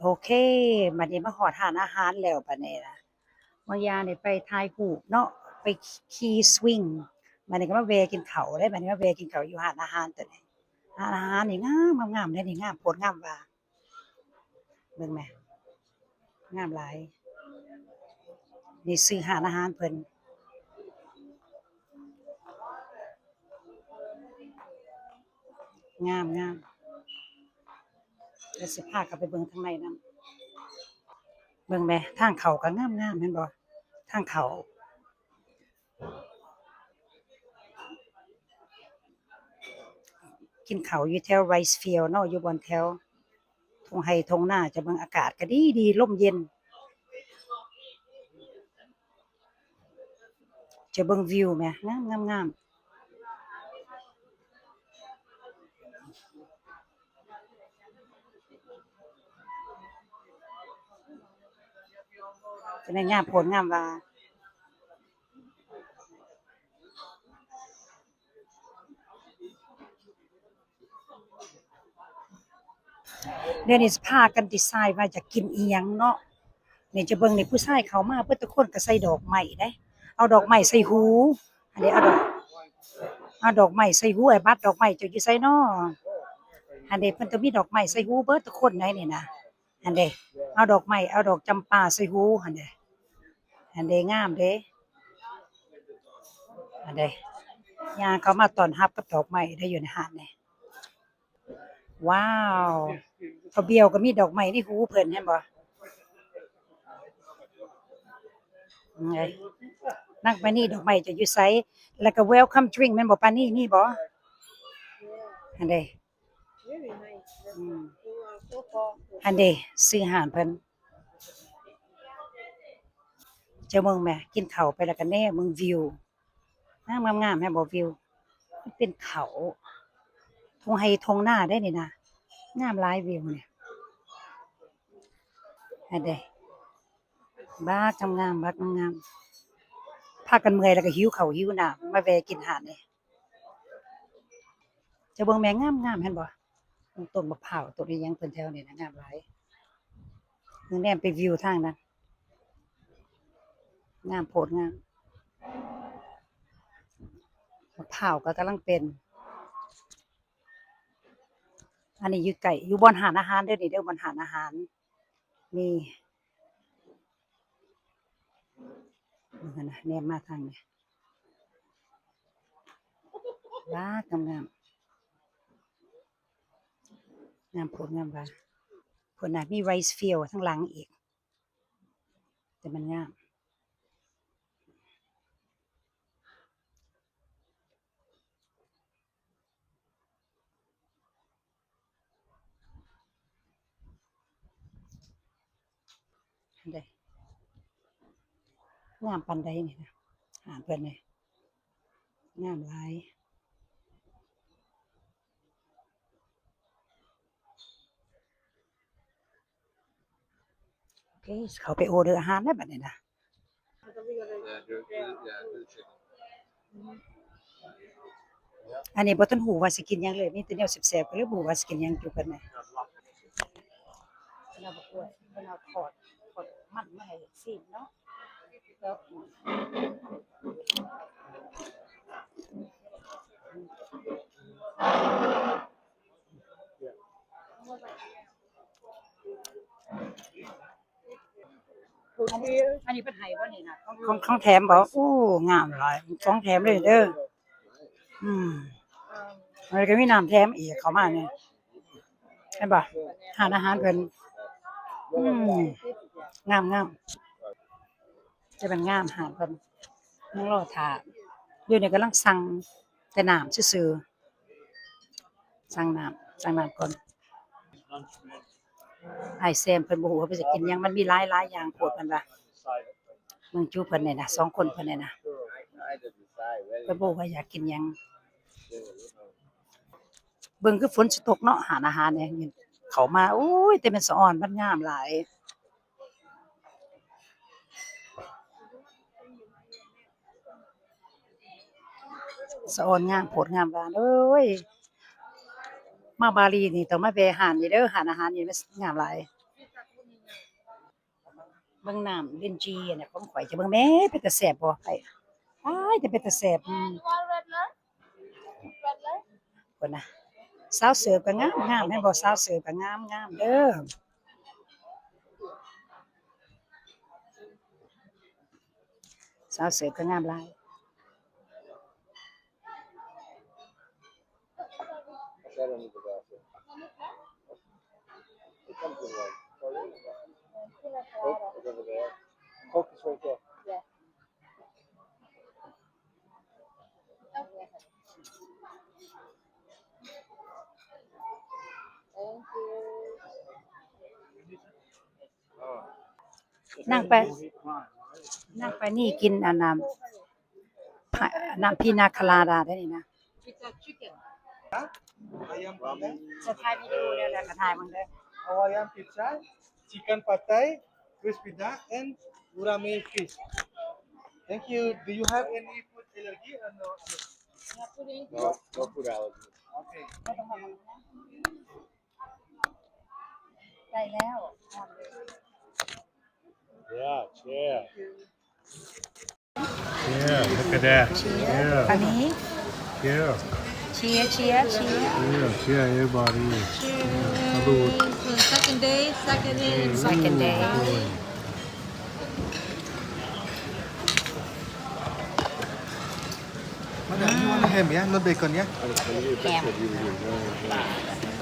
ໂອເຄ ບັດນີ້ມາຮອດຮ້ານອາຫານແລ້ວ ບັດນີ້ນະ ບາງຢ່າງນີ້ໄປຖ່າຍຮູບເນາະ ໄປຂີ່ສະວິງ ບັດນີ້ກໍມາແວ່ກິນເຂົ້າເດ້ ບັດນີ້ມາແວ່ກິນເຂົ້າຢູ່ຮ້ານອາຫານຕົວນີ້ ຮ້ານອາຫານນີ້ງາມໆເດ້ນີ້ ງາມໂພດງາມວ່າ ເບິ່ງແມ ງາມຫຼາຍ ນີ້ຊື່ຮ້ານອາຫານເພິ່ນ ງາມໆ ດຽວຊິພາເຂົ້າໄປເບິ່ງທາງໃນນຳ ເບິ່ງແມ ທາງເຂົ້າກໍງາມໆ ເຫັນບໍ່ ທາງເຂົ້າ ກິນເຂົ້າຢູ່ແຖວໄຣສ໌ຟີວເນາະ ຢູ່ບ່ອນແຖວທົ່ງໄຮ່ທົ່ງນາ ຈະເບິ່ງອາກາດກໍດີໆ ລົມເຢັນ ຈະເບິ່ງວິວແມ ງາມໆໆ ຈະໄດ້ງາມໂພດງາມວ່າ ດຽວນີ້ຊິພາກັນດີໄຊວ່າຈະກິນອີ່ຫຍັງເນາະ ນີ້ຈະເບິ່ງນີ້ ຜູ້ຊາຍເຂົ້າມາເບິດທຸກຄົນກໍໃສ່ດອກໄມ້ເດ້ ເອົາດອກໄມ້ໃສ່ຫູ ອັນນີ້ເອົາດອກ ເອົາດອກໄມ້ໃສ່ຫູ ອ້າຍບັດ ດອກໄມ້ເຈົ້າຢູ່ໃສນໍ ອັນນີ້ເພິ່ນກໍມີດອກໄມ້ໃສ່ຫູເບິດທຸກຄົນໃດນີ້ນະ ຫັ້ນເດ້ ເອົາດອກໄມ້ ເອົາດອກຈຳປາໃສ່ຫູຫັ້ນເດ້ ຫັ້ນເດ້ ງາມເດ້ ຫັ້ນເດ້ ຍ່າງເຂົ້າມາຕ້ອນຮັບກັບດອກໄມ້ເດ້ ຢູ່ໃນຮ້ານນີ້ ວ້າວ ພໍ່ບ່ຽວກໍມີດອກໄມ້ໃນຫູເພິ່ນ ເຫັນບໍ່ ເອີ ນາງປານີ ດອກໄມ້ເຈົ້າຢູ່ໃສ ແລ້ວກໍ welcome drink ແມ່ນບໍ່ ປານີ ມີບໍ່ ຫັ້ນເດ້ ອືມ ອັນເດ ຊື່ຮ້ານເພິ່ນ ເຈົ້າເບິ່ງແມ ກິນເຂົ້າໄປແລ້ວກໍແນມເບິ່ງວິວ ງາມໆ ແມ່ນບໍ່ ວິວ ມັນເປັນເຂົ້າ ທົ່ງໄຮ່ທົ່ງນາເດ້ນີ້ນະ ງາມຫຼາຍວິວນີ້ ອັນເດ ບັກງາມໆ ບັກງາມໆ ພາກັນເມື່ອຍແລ້ວກໍຫິວເຂົ້າຫິວນ້ຳ ມາແວ່ກິນຮ້ານນີ້ ເຈົ້າເບິ່ງແມ ງາມໆ ເຫັນບໍ່ ຕົ້ນບັກພ້າວ ຕົ້ນອີ່ຫຍັງເພິ່ນແຖວນີ້ນະ ງາມຫຼາຍ ແນມໄປວິວທາງນັ້ນ ງາມໂພດງາມ ບັກພ້າວກໍກຳລັງເປັນ ອັນນີ້ຢູ່ໃກ້ ຢູ່ບ່ອນຮ້ານອາຫານເດີ້ນີ້ເດີ້ ບ່ອນຮ້ານອາຫານ ນີ້ ເບິ່ງຫັ້ນນະ ແນມມາທາງນີ້ ວ້າ ງາມໆ ງາມໂພດງາມວ່າ ພຸ້ນນະ ມີໄຣສ໌ຟີວທາງຫຼັງອີກ ແຕ່ມັນງາມ. ເດ້ ງາມປານໃດນີ້ນະ ຮ້ານເພິ່ນນີ້ ງາມຫຼາຍ. ໂອເຄ ເຂົ້າໄປອໍເດີອາຫານແລ້ວບັດນີ້ນະ. ອັນນີ້ບໍ່ທັນຮູ້ວ່າຊິກິນຫຍັງເລີຍ ມີແຕ່ແນວແຊບໆ ກໍເລີຍບໍ່ຮູ້ວ່າຊິກິນຫຍັງຢູ່ເພິ່ນນີ້. ເພິ່ນເອົາບັກກ້ວຍ ເພິ່ນເອົາທອດ ທອດມັນມາໃຫ້ຊີມເນາະ. ອັນນີ້ ອັນນີ້ເພິ່ນໃຫ້ບໍ່ນີ້ນະ ຂອງ ຂອງແຖມບໍ່? ໂອ້ ງາມຫຼາຍ ຂອງແຖມເລີຍເດີ. ອືມ ແລ້ວກໍມີນ້ຳແຖມອີກເຂົ້າມານີ້ ເຫັນບໍ່? ຮ້ານອາຫານເພິ່ນ ອືມ ງາມໆ ຈະແມ່ນງາມ ຮ້ານເພິ່ນ ຍັງລໍຖ້າ ດຽວນີ້ກຳລັງສັ່ງແຕ່ນ້ຳຊື່ໆ. ສັ່ງນ້ຳ ສັ່ງນ້ຳກ່ອນ. ອ້າຍແຊມເພິ່ນບໍ່ຮູ້ວ່າເພິ່ນຊິກິນຫຍັງ ມັນມີຫຼາຍໆຢ່າງໂພດ ເພິ່ນວ່າ. ເບິ່ງຈຸເພິ່ນນີ້ນະ ສອງຄົນເພິ່ນນີ້ນະ ເພິ່ນບໍ່ຮູ້ວ່າຢາກກິນຫຍັງ. ເບິ່ງຄືຝົນຊິຕົກເນາະ ຮ້ານອາຫານນີ້ ເຂົ້າມາ ໂອ້ຍ ແຕ່ແມ່ນສະອອນ ມັນງາມຫຼາຍ. ສະອອນງາມໂພດງາມວ່າເອີຍ ມາບາຫຼີນີ້ຕ້ອງມາແວ່ຮ້ານນີ້ເດີ ຮ້ານອາຫານນີ້ມັນງາມຫຼາຍ. ເບິ່ງນ້ຳລິນຈີ່ນະ ຂອງຂ້ອຍ ຈະເບິ່ງແມ້ ເປັນຕາແຊບບໍ່? ໄອ້ ອ້າຍ ຈະເປັນຕາແຊບ ອືມ ພຸ້ນນະ ສາວເສີບກໍງາມໆ ເຫັນບໍ່? ສາວເສີບກໍງາມໆເດີ ສາວເສີບກໍງາມຫຼາຍ. It comes in one. Sorry? Coke is over there. Coke is right there. Yeah. Thank you. ນາງໄປ ນາງໄປນີ້ກິນອັນນັ້ນ ນ້ຳພີນາຄາລາດາໄດ້ນີ້ນະ ຈະຖ່າຍວິດີໂອແລ້ວ ແລ້ວກໍຖ່າຍເບິ່ງເດີ Hawaiian pizza, chicken pad thai, crispy duck, and gourmet fish. Thank you. Do you have any food allergy or no? No, no food allergy. Okay. ໄດ້ແລ້ວ Yeah, cheers. Yeah, look at that. Yeah. ອັນນີ້ Yeah. Cheers, cheers, cheers. Yeah, cheers, everybody. Cheers. Salute. Second day, second day. Second day. ມາດາມ you wanna ham, yeah? Not bacon, yeah? Ham.